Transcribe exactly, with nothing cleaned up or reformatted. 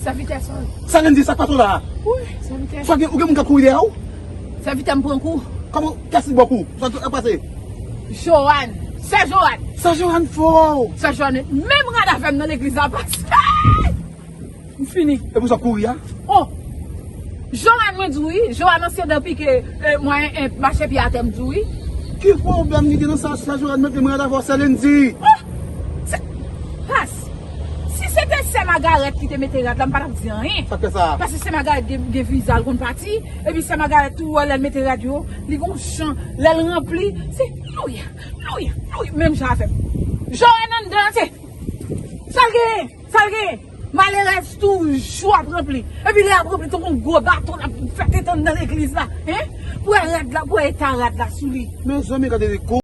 Sèvitè Sòl. Sa Lendy, sa k pase w la? Wi, sèvitè. Sa gen, ou gen moun k ap kouri dèyè w? Sèvitè, m pran kou. Kòman, kiyès ki ba w kou? Sa k ap pase? Joanne. Sè Joanne. Sè Joanne fò. Sè Joanne menm rad avè m nan legliz la pase. M fini. E pou sa w ap kouri a? Oh! Joanne, mwen di w wi. Joanne ansyen dan pike, eh, mwen, eh, mache pye atè, m di w wi. Ki pwoblèm ki gen nan sa, Sè Joanne mete m rad avè w, Sè Lendy? Oh! Sè, pas, si se te Sè Magarèt ki te mete rad la, m pa t ap di anyen. Sa k fè sa? Paske Sè Magarèt gen, gen viza, l konn pati. Epi Sè Magarèt tou, ou wè lè l mete rad yo, li gon chan, lè l ranpli, se louya, louya, louya, menm jan avè m. Joanne anndan, se, sa l genyen, sa l genyen. Malerèz toujou ap ranpli. Epi lè y ap ranpli, tankou yon gwo baton l ap fè desann nan legliz la. Hein? Pou wè rad la, pou wè eta rad la sou li. Mezanmi, gade li gwo.